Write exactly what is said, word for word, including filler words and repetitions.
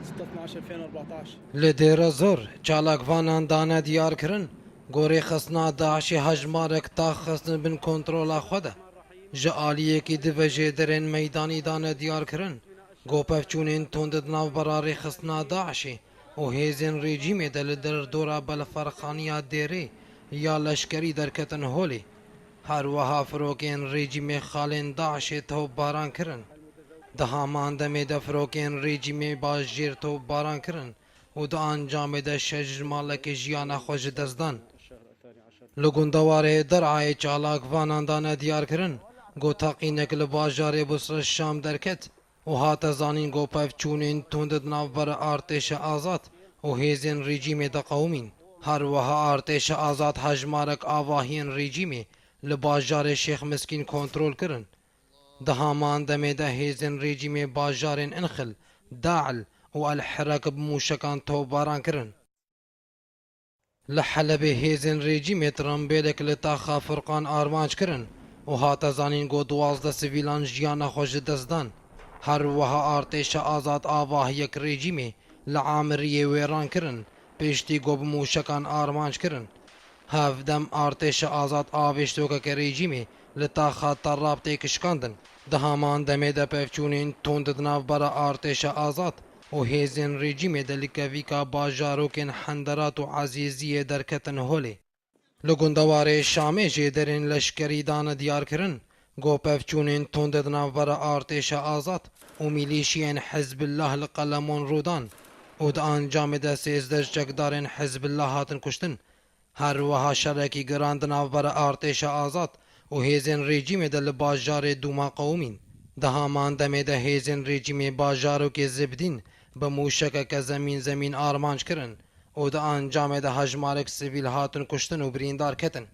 ستة اثناعش ألفين وأربعتاش. Li Dêre Zor çalakvanan dane diyarkirin, ku rêxistina DAIŞê hejmarek tax xistin bin kontrola xwe de. Ji aliyekî di ve jêderên meydanî dane diyarkirin, ku pevçûnên tund di navbera rêxistina DAIŞê û hêzên rejîmê de li derdora belferxaniya Dêrê ya leşkerî derketin holê. Her wiha firokên rejîmê xalên DAIŞê topbaran kirin. Di haman demê de firokên rejîmê bajêr topbaran kirin û di encamê de şeş ji malekê jiyana xwe ji dest dan. Li gundewarê Der'ayê çalakvanan dane diyarkirin, ku teqînek li bajarê Busre Şam derket û hate zanîn, ku pevçûnên tund di navbera artêşa azad û hêzên rejîmê de qewimîn. Her wiha artêşa azad hejmarek avahiyên rejîmê li bajarê Şêx Miskîn kontrol kirin. Di haman demê de hêzên rejîmê bajarên Inxil, Dail û El Hirak bi mûşekan topbaran kirin. Li Helebê hêzên rejîmê tirimbêlek li taxa Furqan armanc kirin û hate zanîn, ku duwazdeh sivîlan jiyana xwe ji dest dan. Her wiha artêşa azad avahiyek rejîmê li Amiriyê wêran kirin, piştî ku bi mûşekan armanc kirin. Hevdem artêşa azad avêştokeke rejîmê li taxa Terab têk şikandin. Di haman demê de pevçûnên tund di navbera artêşa azad û hêzên rejîmê de li kevîka bajarokên Henderat û Ezîziyê derketin holê. Li gundewarê Şamê jêderên leşkerî dane diyarkirin, ku pevçûnên tund di navbera artêşa azad û milîşiyên Hizbillah li Qelemon rûdan û di encamê de sêzdeh çekdarên Hizbillah hatin kuştin. Her wiha şerekî giran di navbera artêşa azad û hêzên rejîmê de li bajarê Dûma qewimîn. Di haman demê de hêzên rejîmê bajarokê Zibdîn bi mûşekeke zemîn zemîn armanc kirin û di encamê de hejmarek sivîl hatin kuştin û birîndar ketin.